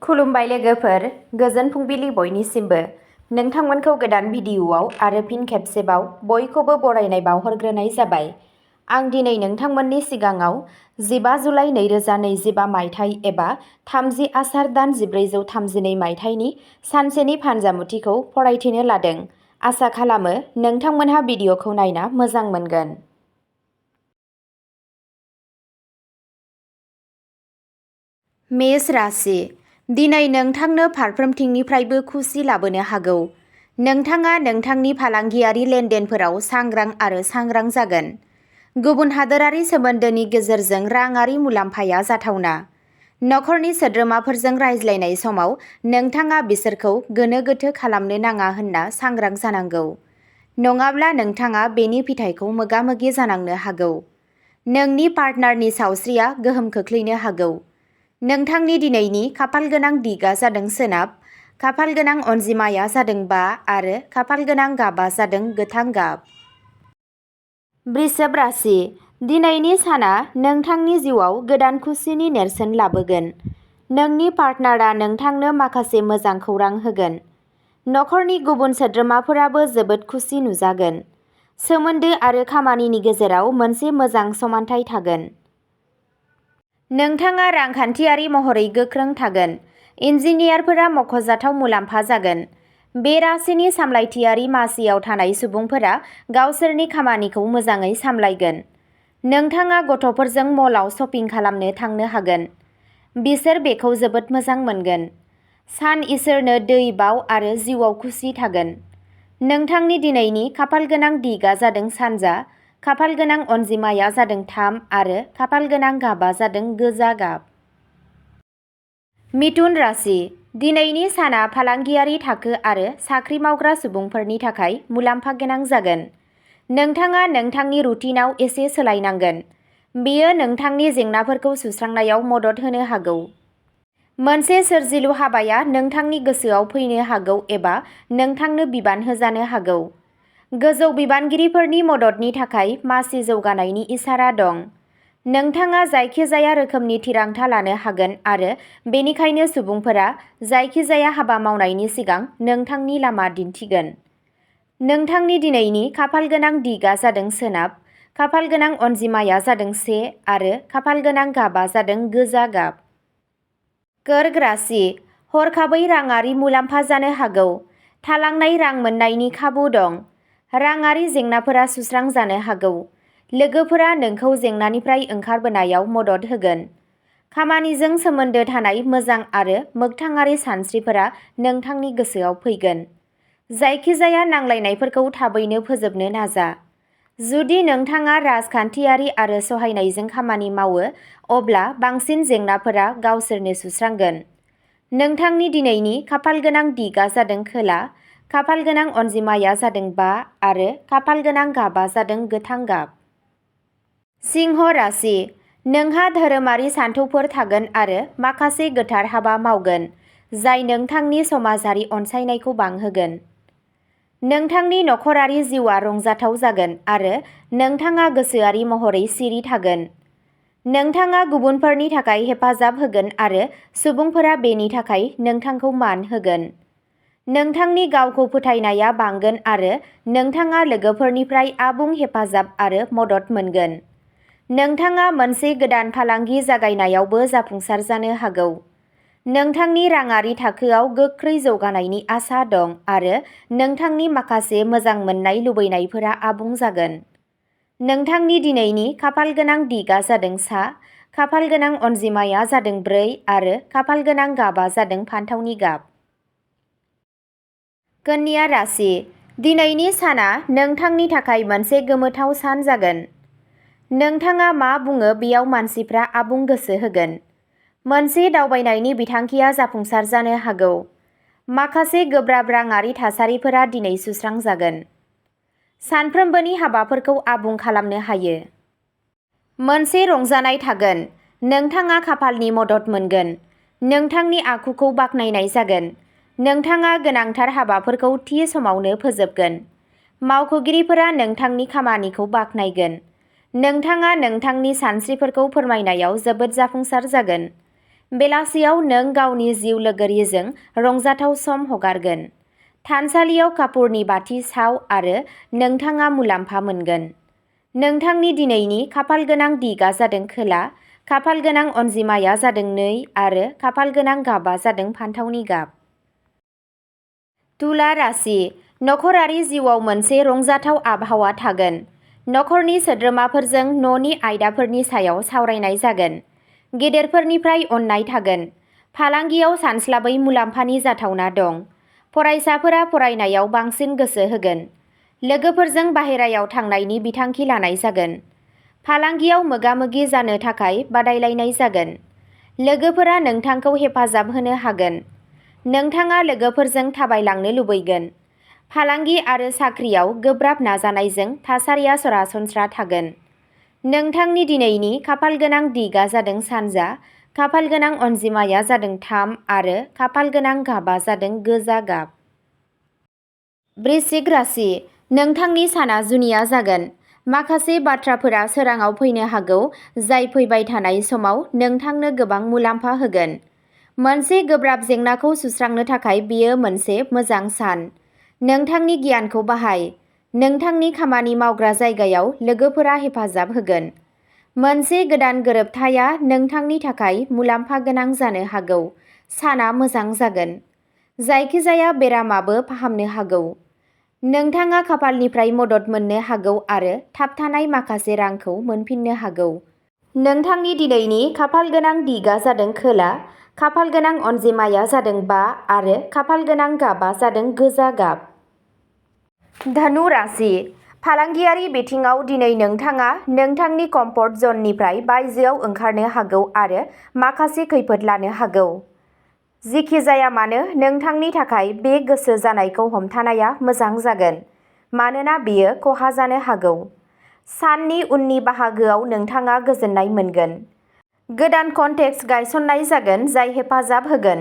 खुलुमबाय लोगोफोर, गोजोन फुंबिलि बयनिसिमबो। नोंथांमोनखौ गोदान भिडिअ'आव आरो फिन खेबसेबाव बयखौबो बरायनाय बावहरग्रोनाय जाबाय। आं दिनै नोंथांमोननि सिगाङाव 15 जुलाइ 2025 मायथाइ एबा 30 आसार दान 1432 मायथाइनि सानसेनि फानजामुथिखौ फरायथिनो लादों। आसा खालामो नोंथांमोनहा भिडिअ'खौ नायना मोजां मोनगोन। मेष राशि। दिनै नोंथांनो फारफ्रोमथिंनिफ्रायबो खुसि लाबोनो हागौ। नोंथाङा नोंथांनि फालांगियारि लेनदेनफोराव सांग्रां आरो सांग्रां जागोन। गुबुन हादोरारि सोमोन्दोनि गेजेरजों राङारि मुलाम्फाया जाथावना। नखरनि सोद्रोमाफोरजों रायज्लायनाय समाव नोंथाङा बिसोरखौ गोनो गोथो खालामनो नाङा होनना सांग्रां जानांगौ। नङाब्ला नोंथाङा बेनि फिथायखौ मोगा-मोगि जानांनो हागौ। नोंनि पार्टनारनि सावस्रिया गोहोम खोख्लैनो हागौ। नोंथांनि दिनैनि खाफालगोनां दिगआ जादों सोनाब, खाफालगोनां अनजिमाया जादों 5 आरो खाफालगोनां गाबआ जादों गोथां गाब। वृषभ राशि। दिनैनि साना नोंथांनि जिउआव गोदान खुसिनि नेरसोन लाबोगोन। नोंनि पार्टनारआ नोंथांनो माखासे मोजां खौरां होगोन। नखरनि गुबुन सोद्रोमाफोराबो जोबोद खुसि नुजागोन। सोमोन्दो आरो खामानिनि गेजेराव मोनसे मोजां समानथाय थागोन। नोंथाङा रांखान्थियारि महरै गोख्रों थागोन। इन्जिनियारफोरा मख'जाथाव मुलाम्फा जागोन। बे राशिनि सामलायथियारि मासियाव थानाय सुबुंफोरा गावसोरनि खामानिखौ मोजाङै सामलायगोन। नोंथाङा गथ'फोरजों मलआव शपिं खालामनो थांनो हागोन। बिसोर बेखौ जोबोद मोजां मोनगोन। सान इसोरनो दै बाव आरो जिउआव खुसि थागोन। नोंथांनि दिनैनि खाफालगोनां दिगआ जादों सानजा, खाफालगोनां अनजिमाया जादों 3 आरो खाफालगोनां गाबआ जादों गोजा गाब। मिथुन राशि। दिनैनि साना फालांगियारि थाखो आरो साख्रि मावग्रा सुबुंफोरनि थाखाय मुलाम्फा गोनां जागोन। नोंथाङा नोंथांनि रुटिनआव एसे सोलायनांगोन। बेयो नोंथांनि जेंनाफोरखौ सुस्रांनायाव मदद होनो हागौ। मोनसे सोरजिलु हाबाया नोंथांनि गोसोआव फैनो हागौ एबा नोंथांनो बिबान होजानो हागौ। गोजौ बिबानगिरिफोरनि मददनि थाखाय मासि जौगानायनि इसारा दं। नोंथाङा जायखिजाया रोखोमनि थिरांथा लानो हागोन आरो बेनिखायनो सुबुंफोरा जायखिजाया हाबा मावनायनि सिगां नोंथांनि लामा दिन्थिगोन। नोंथांनि दिनैनि खाफालगोनां दिगआ जादों सोनाब, खाफालगोनां अनजिमाया जादों 1 आरो खाफालगोनां गाबआ जादों गोजा गाब। कर्क राशि। हरखाबै राङारि मुलाम्फा जानो हागौ। थालांनाय रां मोन्नायनि खाबु दं। राङारि जेंनाफोरा सुस्रांजानो हागौ। लोगोफोरा नोंखौ जेंनानिफ्राय ओंखारबोनायाव मदद होगोन। खामानिजों सोमोन्दो थानाय मोजां आरो मोगथाङारि सानस्रिफोरा नोंथांनि गोसोआव फैगोन। जायखिजाया नांलायनायफोरखौ थाबैनो फोजोबनो नाजा। जुदि नोंथाङा राजखान्थियारि आरो सहायनायजों खामानि मावो, अब्ला बांसिन जेंनाफोरा गावसोरनो सुस्रांगोन। नोंथांनि दिनैनि खाफालगोनां दिगआ जादों खोला, खाफालगोनां अनजिमाया जादों 5 आरो खाफालगोनां गाबआ जादों गोथां गाब। सिंह राशि। नोंहा धोरोमारि सानथौफोर थागोन आरो माखासे गोथार हाबा मावगोन, जाय नोंथांनि समाजारि अनसायनायखौ बांहोगोन। नोंथांनि नखरारि जिउआ रंजाथाव जागोन आरो नोंथाङा गोसोआरि महरै सिरि थागोन। नोंथाङा गुबुनफोरनि थाखाय हेफाजाब होगोन आरो सुबुंफोरा बेनि थाखाय नोंथांखौ मान होगोन। नोंथांनि गावखौ फोथायनाया बांगोन आरो नोंथाङा लोगोफोरनिफ्राय आबुं हेफाजाब आरो मदद मोनगोन। नोंथाङा मोनसे गोदान फालांगि जागायनायावबो जाफुंसार जानो हागौ। नोंथांनि राङारि थाखोआव गोख्रै जौगानायनि आसा दं आरो नोंथांनि माखासे मोजां मोननाय लुबैनायफोरा आबुं जागोन। नोंथांनि दिनैनि खाफालगोनां दिगआ जादों सा, खाफालगोनां अनजिमाया जादों 4 आरो खाफालगोनां गाबआ जादों फान्थावनि गाब। कन्या राशि। दिनैनि साना नोंथांनि थाखाय मोनसे गोमोथाव सान जागोन। नोंथाङा मा बुङो बेयाव मानसिफ्रा आबुं गोसो होगोन। मोनसे दावबायनायनि बिथांखिया जाफुंसार जानो हागौ। माखासे गोब्राब राङारि थासारिफोरा दिनै सुस्रांजागोन। सानफ्रोमबोनि हाबाफोरखौ आबुं खालामनो हायो। मोनसे रंजानाय थागोन। नोंथाङा खाफालनि मदद मोनगोन। नोंथांनि आखुखौ बाख्नायनाय जागोन। नोंथाङा गोनांथार हाबाफोरखौ थि समावनो फोजोबगोन। मावख'गिरिफोरा नोंथांनि खामानिखौ बाख्नायगोन। नोंथाङा नोंथांनि सानस्रिफोरखौ फोरमायनायाव जोबोद जाफुंसार जागोन। बेलासियाव नों गावनि जिउ लोगोरिजों रंजाथाव सम हगारगोन। थानसालियाव कापुरनि बाथि साव आरो नोंथाङा मुलाम्फा मोनगोन। नोंथांनि दिनैनि खाफालगोनां दिगआ जादों खोला, खाफालगोनां अनजिमाया जादों 2 आरो खाफालगोनां गाबआ जादों फान्थावनि गाब। तुला राशि, नखरारि जिउआव मोनसे रंजाथाव आबहावा थागोन। नखरनि सोद्रोमाफोरजों न'नि आयदाफोरनि सायाव सावरायनाय जागोन। गेदेरफोरनिफ्राय अननाय थागोन। फालांगियाव सानस्लाबै मुलाम्फानि जाथावना दं। फरायसाफोरा फरायनायाव बांसिन गोसो होगोन। लोगोफोरजों बाहेरायाव थांनायनि बिथांखि लानाय जागोन। फालांगियाव मोगा-मोगि जानो थाखाय बादायलायनाय जागोन। लोगोफोरा नोंथांखौ हेफाजाब होनो हागोन। नोंथाङा लोगोफोरजों थाबायलांनो लुबैगोन। फालांगि आरो साख्रियाव गोब्राब नाजानायजों थासारिया सरासनस्रा थागोन। नोंथांनि दिनैनि खाफालगोनां दिगआ जादों सानजा, खाफालगोनां अनजिमाया जादों 3 आरो खाफालगोनां गाबआ जादों गोजा गाब। वृश्चिक राशि, नोंथांनि साना जुनिया जागोन। माखासे बाथ्राफोरा सोराङाव फैनो हागौ जाय फैबाय थानाय समाव नोंथांनो गोबां मुलाम्फा होगोन। मोनसे गोब्राब जेंनाखौ सुस्रांनो थाखाय बेयो मोनसे मोजां सान। नोंथांनि गियानखौ बाहाय। नोंथांनि खामानि मावग्रा जायगायाव लोगोफोरा हेफाजाब होगोन। मोनसे गोदान गोरोबथाया नोंथांनि थाखाय मुलाम्फा गोनां जानो हागौ। साना मोजां जागोन। जायखिजाया बेरामाबो फाहामनो हागौ। नोंथाङा खाफालनिफ्राय मदद मोननो हागौ आरो थाबथानाय माखासे रांखौ मोनफिननो हागौ। नोंथांनि दिनैनि खाफालगोनां दिगआ जादों खोला, खाफालगोनां अनजिमाया जादों 5 आरो खाफालगोनां गाबआ जादों गोजा गाब। धनु राशि, फालांगियारि बिथिङाव दिनै नोंथाङा नोंथांनि कम्फर्ट जननिफ्राय बायजोआव ओंखारनो हागौ आरो माखासे खैफोद लानो हागौ। जेखि जाया मानो, नोंथांनि थाखाय बे गोसो जानायखौ हमथानाया मोजां जागोन, मानोना बेयो खहा जानो हागौ। साननि उननि बाहागोआव नोंथाङा गोजोननाय मोनगोन। गोदान कन्टेक्ट गायसननाय जागोन जाय हेफाजाब होगोन।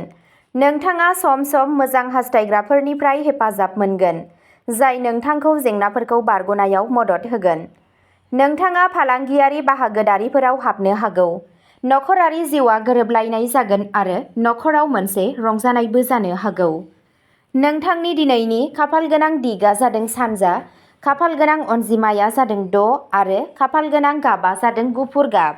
नोंथाङा सम-सम मोजां हास्थायग्राफोरनिफ्राय हेफाजाब मोनगोन, जाय नोंथांखौ जेंनाफोरखौ बारग'नायाव मदद होगोन। नोंथाङा फालांगियारि बाहागोदारिफोराव हाबनो हागौ। नखरारि जिउआ गोरोबलायनाय जागोन आरो नखराव मोनसे रंजानायबो जानो हागौ। नोंथांनि दिनैनि खाफालगोनां दिगआ जादों सानजा, खाफालगोनां अनजिमाया जादों 6 आरो खाफालगोनां गाबआ जादों गुफुर गाब।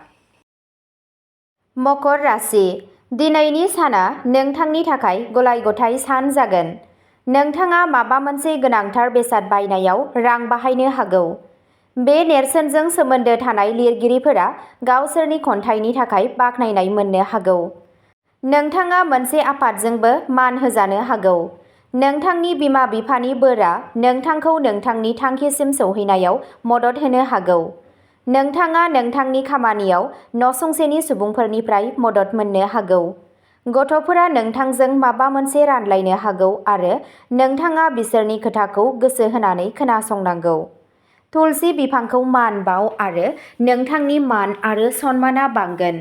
मकर राशि, दिनैनि साना नोंथांनि थाखाय गलाय-गथाय सान जागोन। नोंथाङा माबा मोनसे गोनांथार बेसाद बायनायाव रां बाहायनो हागौ। बे नेरसोनजों सोमोन्दो थानाय लिरगिरिफोरा गावसोरनि खन्थाइनि थाखाय बाख्नायनाय मोननो हागौ। नोंथाङा मोनसे आफादजोंबो मान होजानो हागौ। नोंथांनि बिमा-बिफानि बोरआ नोंथांखौ नोंथांनि थांखिसिम सौहैनायाव मदद होनो हागौ। नोंथाङा नोंथांनि खामानियाव नसुंसेनि सुबुंफोरनिफ्राय मदद मोननो हागौ। गथ'फोरा नोंथांजों माबा मोनसे रानलायनो हागौ आरो नोंथाङा बिसोरनि खोथाखौ गोसो होनानै खोनासंनांगौ। तुलसि बिफांखौ मान बाव आरो नोंथांनि मान आरो सन्मानआ बांगोन।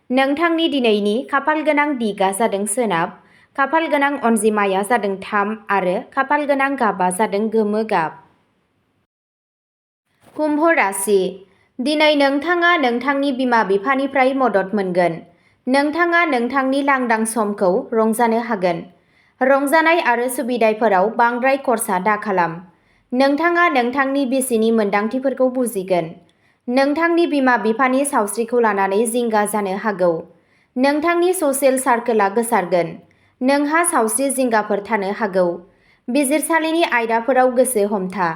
नोंथांनि दिनैनि खाफालगोनां दिगआ जादों सोनाब, खाफालगोनां अनजिमाया जादों 3 आरो खाफालगोनां गाबआ जादों गोमो गाब। कुम्भ राशि, दिनै नोंथाङा नोंथांनि बिमा-बिफानिफ्राय मदद मोनगोन। नोंथाङा नोंथांनि लांदां समखौ रंजानो हागोन। रंजानाय आरो सुबिदाफोराव बांद्राय खर्सा दाखालाम। नोंथाङा नोंथांनि बिसिनि मोनदांथिफोरखौ बुजिगोन। नोंथांनि बिमा-बिफानि सावस्रिखौ लानानै जिंगा जानो हागौ। नोंथांनि ससियेल सार्केलआ गोसारगोन। नोंहा सावस्रि जिंगाफोर थानो हागौ। बिजिरसालिनि आयदाफोराव गोसो हमथा।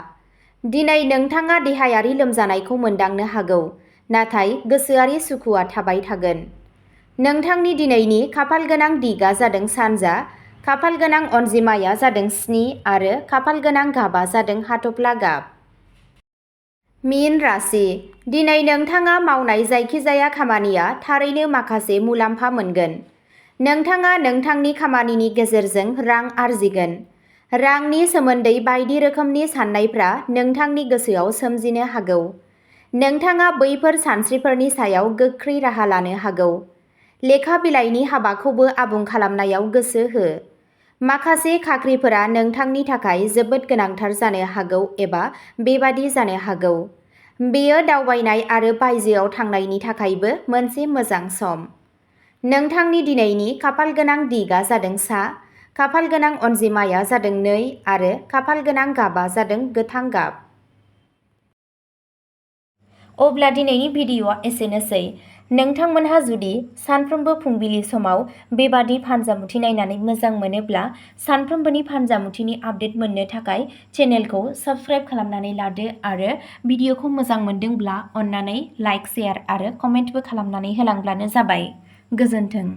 दिनै नोंथाङा देहायारि लोमजानायखौ मोनदांनो हागौ, नाथाय गोसोआरि सुखुआ थाबाय थागोन। नोंथांनि दिनैनि खाफालगोनां दिगआ जादों सानजा, खाफालगोनां अनजिमाया जादों 7 आरो खाफालगोनां गाबआ जादों हाथफ्ला गाब। मीन राशि, दिनै नोंथाङा मावनाय जायखिजाया खामानिया थारैनो माखासे मुलाम्फा मोनगोन। नोंथाङा नोंथांनि खामानिनि गेजेरजों रां आर्जिगोन। रांनि सोमोन्दै बायदि रोखोमनि साननायफ्रा नोंथांनि गोसोआव सोमजिनो हागौ। नोंथाङा बैफोर सानस्रिफोरनि सायाव गोख्रै राहा लानो हागौ। लेखा बिलाइनि हाबाखौबो आबुं खालामनायाव गोसो हो। माखासे खाख्रिफोरा नोंथांनि थाखाय जोबोद गोनांथार जानो हागौ एबा बेबादि जानो हागौ। बेयो दावबायनाय आरो बायजोआव थांनायनि थाखायबो मोनसे मोजां सम। नोंथांनि दिनैनि खाफाल गोनां दिगआ जादों सा, खाफाल गोनां अनजिमाया जादों 2 आरो खाफाल गोनां गाबआ जादों गोथां गाब। अब्ला दिनैनि भिडिअ'आ एसेनोसै। नोंथांमोनहा जुदि सानफ्रोमबो फुंबिलि समाव बेबादि फानजामुथि नायनानै मोजां मोनोब्ला सानफ्रोमबोनि फानजामुथिनि आपडेट मोननो थाखाय चेनेलखौ साबस्क्राइब खालामनानै लादो आरो भिडिअ'खौ मोजां मोनदोंब्ला अन्नानै लाइक, शेयार आरो कमेन्टबो खालामनानै होलांब्लानो जाबाय। गोजोन्थों।